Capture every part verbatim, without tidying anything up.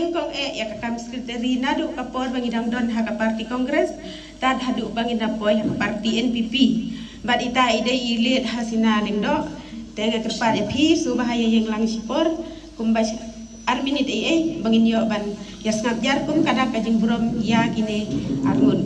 Kong eh ïa ka kam secretary naduh ka por ba ngi dang don ha ka party Congress tad haduh ba ngi na poi ha ka party N P P. Bad ita i dei i Late Hasina Lyngdoh. Te nga kyrpad ïa phi sngewbha ïa ïeng lang shipor kumba ar minit ei ei ba ngin ïoh ban ïa sngap jar kum ka dak ka jingburom ïa kine arngut.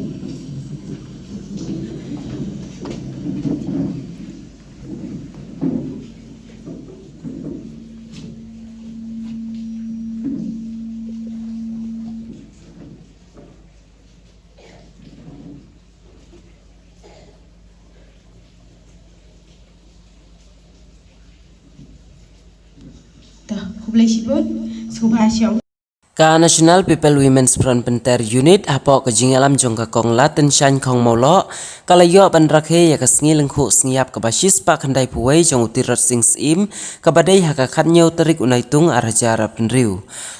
Khublei shibun. Sngewbha shong. Ka National People Women's Front Pynter Unit hapoh ka jingïalam jong ka Kong Latynshaiñ Khongmawloh ka la ïoh ban rakhe ïa ka sngi lyngkhuh sngi ïap kaba shispah khyndai phew wei jong u Tirot Sing Syiem, kaba dei ha ka khatñiew tarik u Naitung ar hajar arphew hynriew.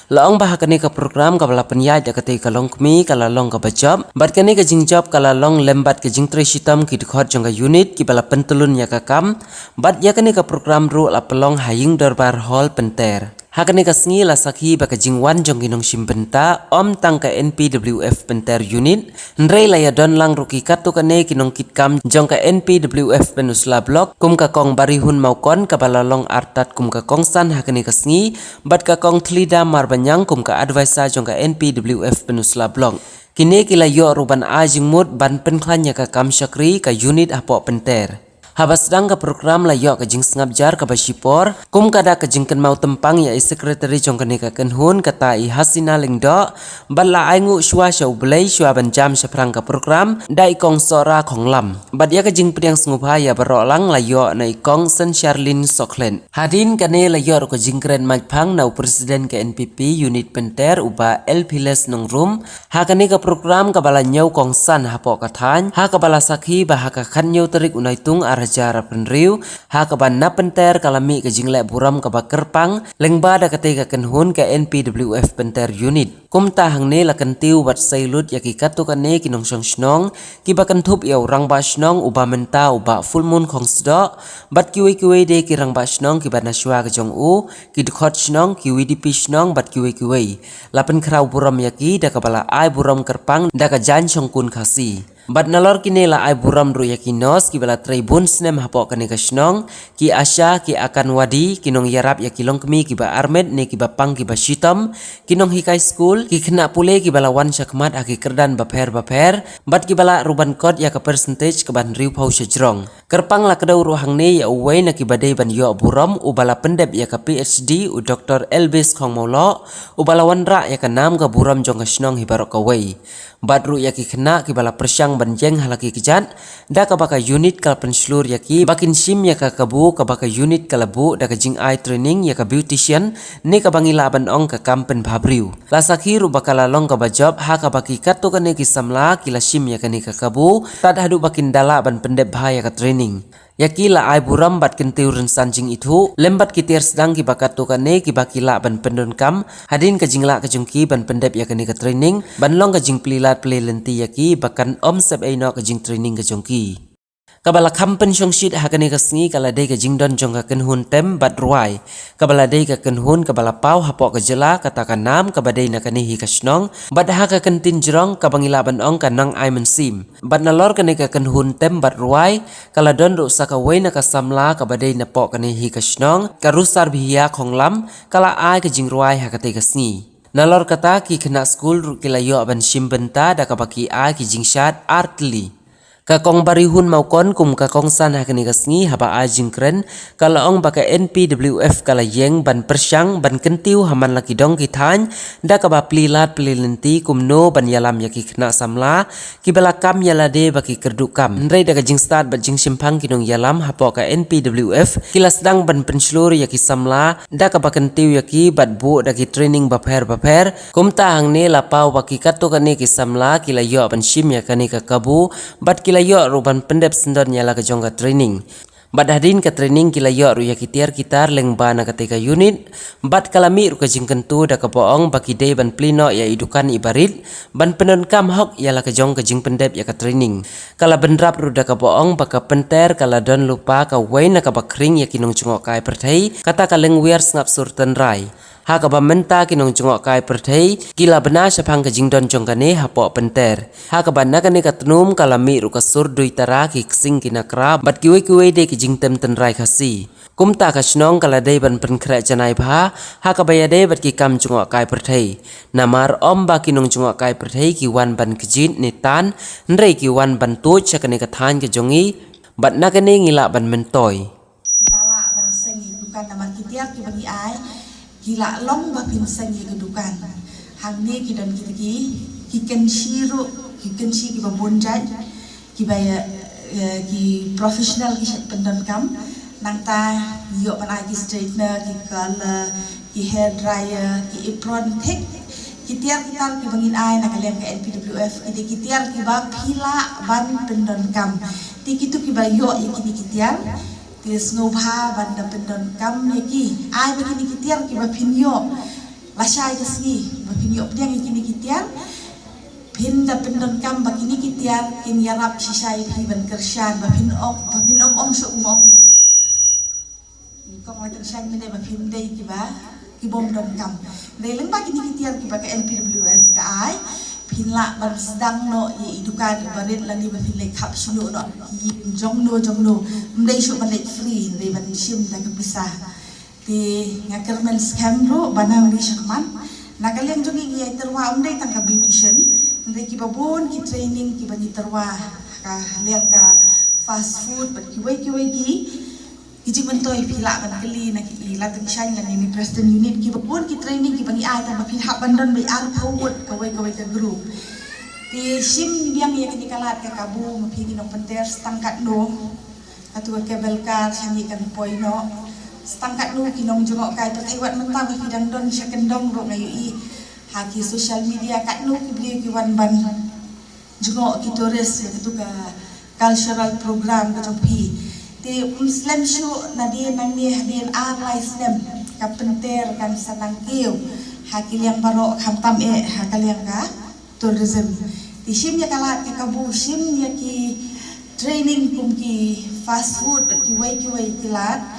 La ong ba ha kane ka program kaba la pynïaid da katei ka longkmie ka la long kaba jop bad kane ka jingjop ka la long lem bad ka jingtrei shitom ki dkhot jong ka unit kiba la pyntylun ïa ka kam bad ïa kane ka program ruh la pynlong ha Ïing Dorbar Hall Pynter. Ha kane ka sngi la sakhi ba ka jingwan jong ki nongshim bynta ym tang ka N P W F Pynter Unit, hynrei la ïa don lang ruh ki katto katne ki nongkitkam jong ka N P W F Pynursla Block, kum ka Kong Barihun Mawkon kaba la long artat kum ka kongsan ha kane ka sngi, bad ka Kong Thlida Marbaniang kum ka advisor jong ka N P W F Pynursla Block. Kine ki la ïoh ruh ban ai jingmut ban pynkhlaiñ ïa ka kam shakri ka unit hapoh Pynter. Haba sdang ka program la ïoh ka jingsngap jar kaba shipor, kum ka dak ka jingkynmaw tympang ïa i secretary jong kane ka kynhun kata i Hasina Lyngdoh, bad la ai nguh shuwa sha U Blei shuwa ban jam shaphrang ka program da i Kong Sohra Khonglam. Bad ïa ka jingpdiang sngewbha ïa baroh lang la ïoh na i Kong Sensharlin Sohkhlet. Hadien kane la ïoh ruh ka jingkren maitphang na u president ka N P P unit Pynter u Bah Elphiles Nongrum, ha kane ka program kaba la ñiew kongsan hapoh ka thaiñ, ha kaba la sakhi ba ha ka khatñiew tarik u Naitung ar hajar arphew hynriew, ha kaba na Pynter ka la mih ka jingleh burom kaba kyrpang lyngba da katei ka kynhun ka N P W F Pynter Unit. Kumta hangne la kyntiew bad sei lut ïa ki katto katne ki nongshong shnong kiba kynthup ïa u rangbah shnong uba mynta u Bah Fullmoon Khongsdoh, bad kiwei kiwei de ki rangbah shnong kiba na shuwa ka jong u, ki dkhot shnong, ki V D P shnong bad kiwei kiwei. La pynkhraw burom ïa ki da kaba la ai burom kyrpang da ka jaiñ shongkun Khasi. Bad nalor kine la ai burom ruh ïa ki nurse kiba la trei bun snem hapoh kane ka shnong, ki ASHA, ki Anganwadi, ki nongïarap ïa ki longkmie kiba armet ne kiba pang kiba shitom, ki nonghikai skul, ki khynnah pule kiba la wan shakhmat ha ki kyrdan bapher bapher, bad kiba lah ruh ban kot ïa ka percentage kaba hynriewphew shajrong. Kyrpang la kdew ruh hangne ïa uwei na kiba dei ban ïoh burom uba la pyndep ïa ka P H D u Doktor Elvis Khongmawloh, uba la wanrah ïa ka nam ka burom jong ka shnong hi baroh kawei. Bad ruh ïa ki khynnah kiba la pyrshang ban ïeng ha la ki kjat, da kaba ka unit ka la pynshlur ïa ki ba kin shim ïa ka kabu kaba ka unit ka la buh da ka jingai training ïa ka beautician, ne kaba ngi lah ban ong ka kam pynbha briew. La sakhi ruh ba ka la long kaba jop ha kaba ki katto katne ki samla ki la shim ïa kane ka kabu tad haduh ba kin da lah ban pyndep bha ïa ka training. Ïa ki la ai burom bad kyntiew rynsan jingithuh lem bad ki tiar sdang kiba katto katne kiba ki lah ban pyndonkam hadien ka jinglah ka jong ki ban pyndep ïa kane ka training, ban long ka jingplie lad plie lynti ïa ki ba kan ym sep ei noh ka jingtraining ka jong ki. Kaba la kham pynshongshit ha kane ka sngi ka la dei ka jingdon jong ka kynhun tem bad rwai, kaba la dei ka kynhun kaba la paw hapoh ka jylla kata ka nam kaba dei na kane hi ka shnong, bad ha ka kyntien jrong kaba ngi lah ban ong ka nang ai mynsiem. Bad nalor kane ka kynhun tem bad rwai ka la don ruh sa kawei na ka samla kaba dei napoh kane hi ka shnong, ka Rusarbihia Khonglam, ka la ai ka jingrwai ha katei ka sngi. Nalor kata ki khynnah skul ruh ki la ïoh ban shim bynta da kaba ki ai ki jingshad ar tylli. Ka Kong Barihun Mawkon kum ka kongsan ha kane ka sngi haba ai jingkren, ka la ong ba ka N P W F ka la ïeng ban pyrshang ban kyntiew ha man la ki dong ki thaiñ da kaba plie lad plie lynti kumno ban ïalam ïa ki khynnah samla kiba la kam ïa lade ba ki kyrduh kam. Hynrei da ka jingstad bad jingshemphang ki nongïalam hapoh ka N P W F ki la sdang ban pynshlur ïa ki samla da kaba kyntiew ïa ki bad buh da ki training bapher bapher. Kumta hangne la paw ba ki katto katne ki samla ki la ïoh ban shim ïa kane ka kabu bad ki la ïoh ruh ban pyndep syndon ïa la ka jong ka training. Bad hadien ka training ki la ïoh ruh ïa ki tiar ki tar lyngba na katei ka unit, bad ka la mih ruh ka jingkyntu da kaba ong ba ki dei ban plie noh ïa i dukan i barit ban pyndonkam hok ïa la ka jong ka jingpyndep ïa ka training. Ka la bynrap ruh da kaba ong ba ka Pynter ka la don lypa kawei na kaba khring ïa ki nongjngohkai pyrthei, kata ka Lyngwiar Sngap Sur Tynrai. Ha kaba mynta ki nongjngohkai pyrthei ki la bna shaphang ka jingdon jong kane hapoh pynter. Ha kaba na kane ka tnum ka la mih ruh ka sur dui tara, ki ksing, ki nakra bad kiwei kiwei de ki jingtem tynrai Khasi. Kumta ka shnong ka la dei ban pynkhreh janai bha ha kaba ïadei bad ki kam jngohkai pyrthei. Namar ym ba ki nongjngohkai pyrthei ki wan ban kjit ne tan, hynrei ki wan ban tuid sha kane ka thaiñ ka jong ngi bad na kane ngi lah ban myntoi. Ki la lah ban seng ïa ki dukan namar ki tiar kiba ngi ai ki la long ba phin seng ïa ki dukan. Hangne ki don kita ki, ki kynshi ruh, ki kynshi kiba bun jait, kiba, eh, ki professional ki shait pyndonkam. Nangta ngi ïoh ban ai ki straightener, ki curler, ki hair dryer, ki apron, thik ki tiar ki tar kiba ngin ai na ka liang ka N P W F, ki dei ki tiar kiba phi lah ban pyndonkam. Te kito kiba ïoh ïa kine ki tiar, te sngewbha ban da pyndonkam ïa ki. Ai ba kine ki tiar kiba phin ïoh lashai ka sngi ba phin ïoh pdiang ïa kine ki tiar, phin da pyndonkam ba kine ki tiar kin ïarap shisha ïa phi ban kyrshan, ba phin ong, ba phin ym ong shuh kum ong ngi. Kong Latynshaiñ mynne ba phim dei kiba, ki bym donkam. Dei lyngba kine ki tiar kiba ka N P W F ka ai, phin lah ban sdang noh ïa i dukan barit lane ba phin leit khap shano noh ïing jong no jong no. Ym dei shuh ban leit free, dei ban shim da ka pisa. Te nga kyrmen skhem ruh ba nang ri shakman na ka liang jong ngi ngi ïa tyrwa, ym dei tang ka beautician, hynrei kiba bun ki training kiba ngi tyrwa, ka liang ka fast food bad kiwei kiwei ki. Ki jingmyntoi phi lah ban kylli na ki i Latynshaiñ lane i president unit, kiba bun ki training kiba ngi ai tang ba phi hap ban don beit arphew ngut kawei kawei ka group. Te shim biang ïa kane ka lad ka kabu ma phi ki nongpynter, stang katno katu ka cable car shane kan poi noh, stang katno ki nongjngohkai pyrthei, wat mynta ba phi dang don sha kyndong ruh nga ïohi ha ki social media katno ki briew ki wan ban jngoh ki tourist ïa katu ka cultural program ka jong phi. Te ym slem shuh, nadien nangne hadien ar lai snem ka pynter kan sa nang kiew ha ki liang baroh, khamtam eh ha ka liang ka tourism. Te shim ïa ka lad ka kabu, shim ïa ki training kum ki fast food bad kiwei kiwei ki lad,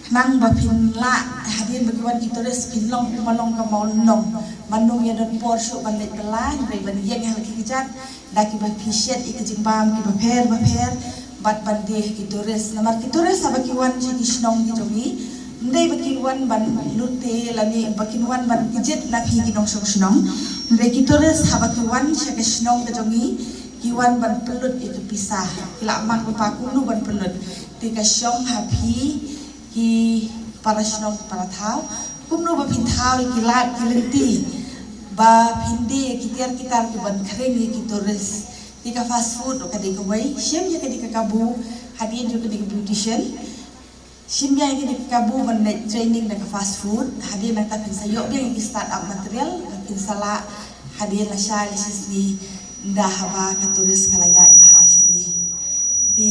khnang ba phin lah hadien ba ki wan ki tourist phin long kum ba long ka Mawlynnong, ban ym ïa don por shuh ban leit bylla, hynrei ban ïeng ha la ki kjat da kiba phi shet ïa ki jingbam kiba pher ba pher bad ban die ha ki tourist. Namar ki tourist haba ki wan sha ki shnong ki jong ngi, ym dei ba kin wan ban lute lane ba kin wan ban kjit na phi ki nongshong shnong, hynrei ki tourist haba ki wan sha ka shnong ka jong ngi, ki wan ban pynlut ïa ka pisa. Ki la mang rupa kumno ban pynlut. Te ka shong ha phi ki para shnong para thaw, kumno ba phin thaw ïa ki lad ki lynti ba phin die ïa ki tiar ki tar ki ban khring ïa ki tourist. Te ka fast food ruh ka dei kawei, shim ïa kane ka kabu hadien jong kane ka beautician. Shim biang ïa kane ka kabu ban leit training da ka fast food, hadien nangta phin sa ïoh biang ïa ki start up material ba phin sa lah hadien lashai lashisngi ynda haba ka tourist ka la ïaid bha sha ngi. Te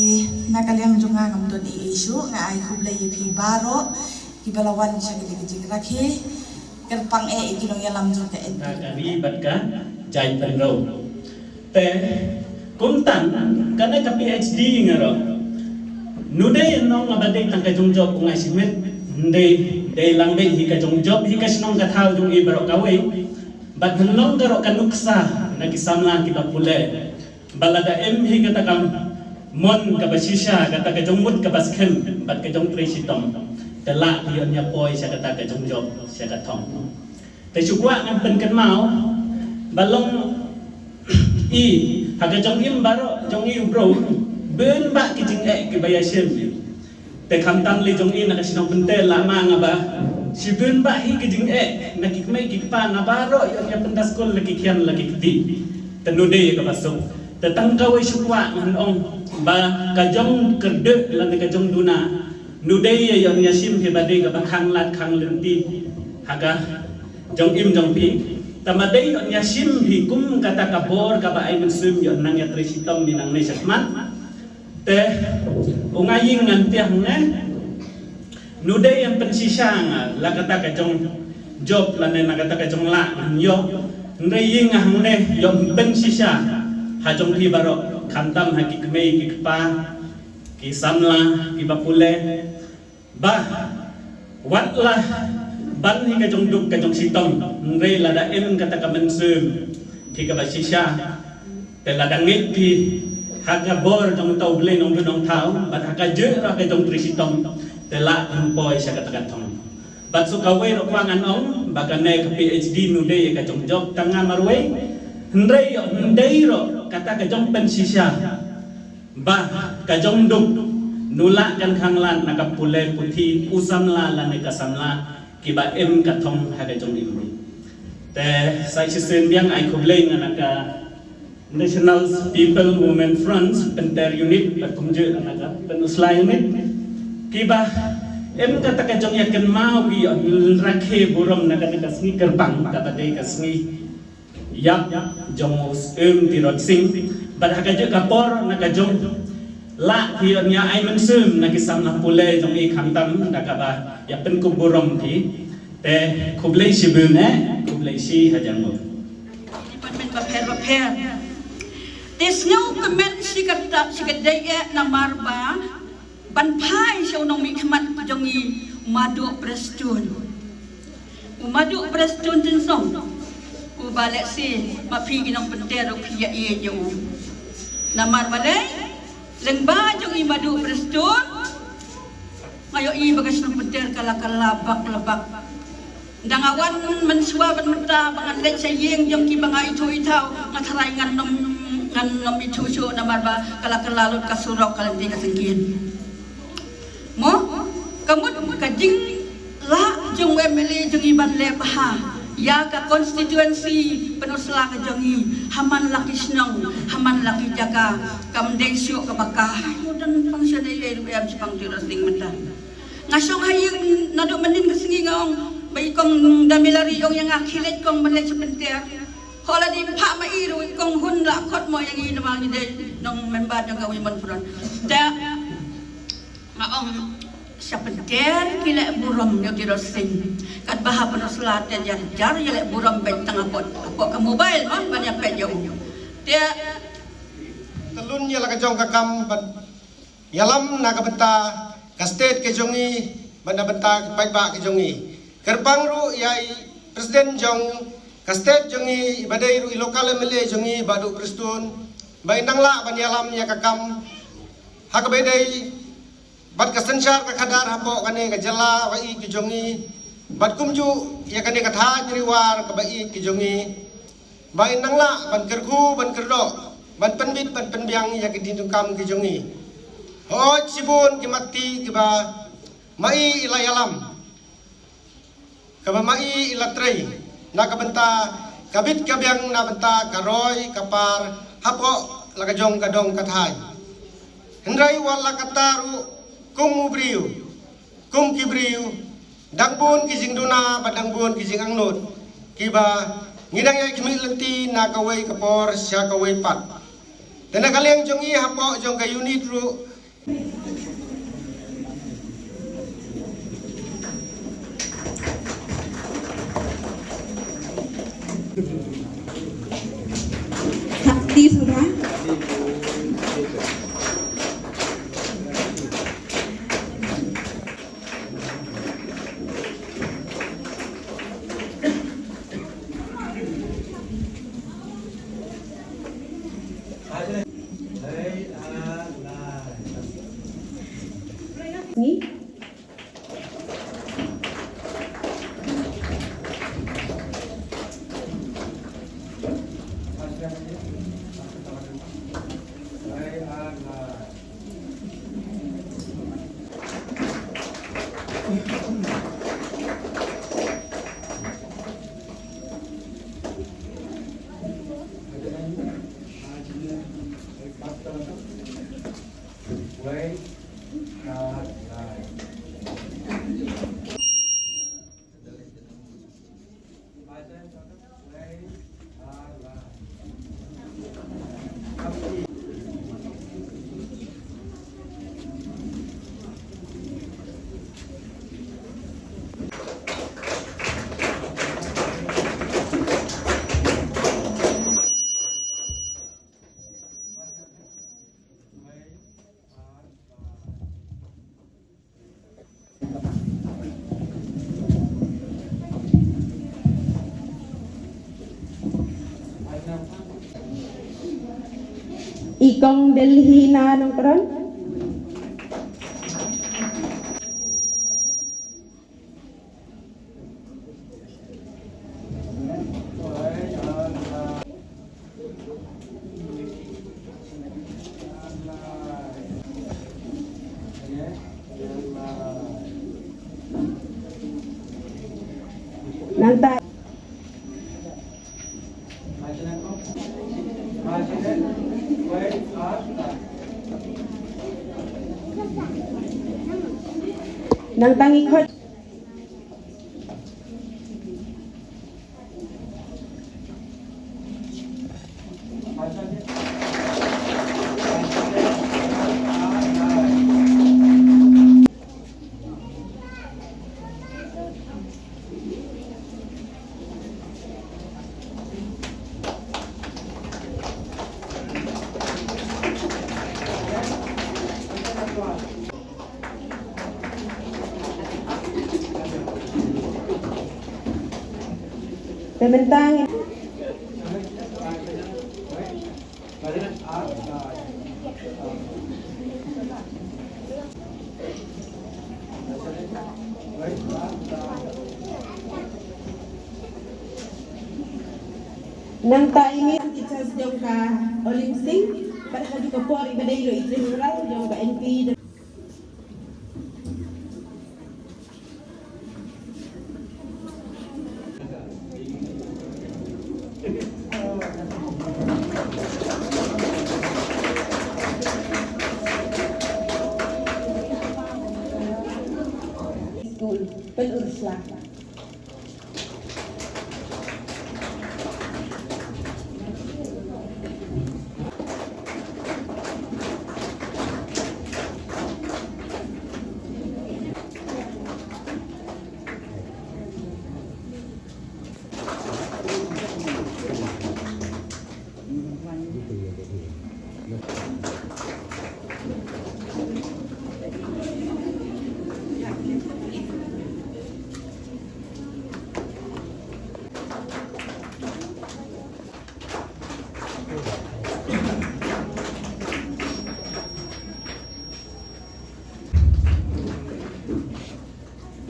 na ka liang jong nga ngam don ei ei shuh, nga ai khublei ïa phi baroh kiba la wan sha kane ka jingrakhe. Kyrpang eh ïa ki nongïalam jong ka N P W F. Ka ri bad ka jaitbynriew. Te kumta kane ka P H D nga ruh, nu dei nong nga ba dei tang ka jongjop u nga shimet, dei, dei lang beit hi ka jongjop hi ka shnong ka thaw jong i baroh kawei. Bad hynrei ka ruh ka nuksa na ki samla kiba pule. Ba lada em hi kata ka mon kaba shisha, kata ka jong mut kaba skhem bad ka jong trei shitom, te lah ïa ïa poi sha kata ka jongjop sha ka thong. Te shu kwah ngan pynkynmaw ba long i ha ka jong im baroh jong i u bro, bun bah ki jingeh kiba ïa shim. Te khamtam lei jong i na ka shnong Pynter la ma nga ba shibun bah hi ki jingeh na ki kmie ki kpa, na baroh ïa ïa pynda skul la ki khian la ki kti. Te nu dei ïa kaba suk. Te tang kawei shu kwah ngan ong ba ka jong kyrduh lane ka jong duna, nu dei ïa ïa shim hi ba dei kaba khang lad khang lynti ha ka jong im jong phi. Te ma dei ïa shim hi kum kata ka bor kaba ai mynsiem ïa nang ïa trei shitom mi nangne shakhmat. Te u nga ïing ngan tiah hangne, nu dei ïa pynshisha nga la kata ka jong jop lane na kata ka jong lah ngan ïoh. Hynrei ïing nga hangne ïoh pynshisha ha jong phi baroh, khamtam ha ki kmie ki kpa, ki samla kiba pule. Bah, wat lah Pan hi ka jong duk ka jong shitom, hynrei lada im kata ka mynsiem phi kaba shisha, te lada ngeit phi ha ka bor jong uta U Blei Nongbuh Nongthaw, bad ha ka jingïarap ka jong u trai shitom, te lah phin poi sha kata ka thong. Bad shu kawei ruh kwah ngan ong ba kane ka PhD nu dei ka jong jok tang nga marwei, hynrei ïoh hynrei ruh kata ka jong pynshisha ba ka jong duk nu lah kan khang lad na ka pule puthi u samla lane ka samla kiba im ka thong ha ka jong i. Te sa shisien biang ai khublei nga na ka National People Women Front Pynter Unit bad kumjuh na ka Pynursla Unit kiba im kata ka jong ïa kynmaw ki ïa rakhe burom na kata ka sngi kyrpang kaba dei ka sngi ïap jong u Syiem Tirot Sing. Bad ha ka jong ka por na ka jong lah phi ïa ai mynsiem na ki samla pule jong i khamtam da kaba ïa pynkup burom phi. Te khublei shibun eh, khublei shi hajar nguh. Department bapher bapher. Te sngew kmen shi katta shi ka dei eh namar ba ban phai sha u nongmihkhmat jong i Maduh Prestone. U Maduh Prestone Tynsong. Uba lehse ma phi ki nongpynter ruh phi ïa ïeit ïa u. Namar balei lyngba jong i Maduh Prestone nga ïohi ba ka shnong Pynter ka la ka la bak la bak. Dang wan mynshuwa ban mynta ba ngan leit sha ïing jong kiba nga ithuh ithaw nga tharai ngan nym ngan nym ithuh shuh namar ba ka la ka la lut ka surok ka lynti ka syngkien. Mo ka mut ka jinglah jong u MLA jong i ban leh bha ïa ka constituency Pynursla ka jong i ha man la ki shnong ha man la ki jaka kam dei shuh kaba ka. Mo dang pang sha dei ei ruh em sha pang Tirot Sing mynta. Nga shong ha ïing naduh mynnin ka sngi nga ong ba i kong Damilari ong ïa nga khie leit kong ban leit sha Pynter. Ho la dei phah ma i ruh i kong hun la khot mo ïa ngi namar ngi dei nong member jong ka Women Front. Te nga ong sha Pynter ki leh burom ïa u Tirot Sing. Katba ha Pynursla te jar jar ïa leh burom beit tang hapoh hapoh ka mobile mo ban ïa peit ïa u. Te te lun ïa la ka jong ka kam ban ïalam na ka bynta ka state ka jong i bad na bynta ka paidbah ka jong i. Kyrpang ruh ïa i president jong ka state jong i ba dei ruh i local MLA jong i Bah Duh Prestone ba in nang lah ban ïalam ïa ka kam ha kaba ïadei bad ka synshar ka khadar hapoh kane ka jylla ba ïeit ka jong i bad kumjuh ïa kane ka thaiñ Ri War kaba ïeit ka jong i. Ba in nang lah ban kyrkhu ban kyrdoh ban pynbit ban pynbiang ïa ki jingdonkam ki jong i. Hooid shibun ki mat ti kiba ma i i la ïalam kaba ma i i la trei na ka bynta ka bit ka biang na bynta ka roi ka par hapoh la ka jong ka dong ka thaiñ. Hynrei wat la katta ruh kum u briew kum ki briew dang bun ki jingduna bad dang bun ki jingangnud kiba ngi dang ïai khmih lynti na kawei ka por sha kawei pat. Te na ka liang jong i hapoh jong ka unit ruh Sakti Sabha. Ni. I kong Delhi na nongkron. Nangta Nangta ngi khot. Te mynta ngi Nangta i mih ki charge jong ka Olim Singh, bad ha ka por i ba dei ruh i Treasurer jong ka N P. School, Pynursla.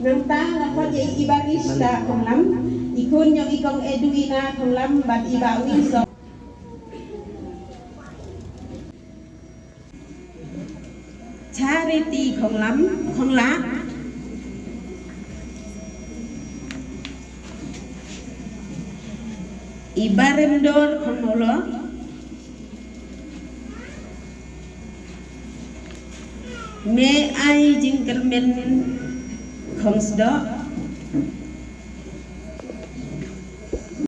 Nangta nga khot ïa i Barista Khonglam, i khun jong i Kong Edwina Khonglam bad i Bah Winsong. Charity Khonglam, Khongla. I Baremdor Khongolo. Me ai jingkyrmen Khongsdoh.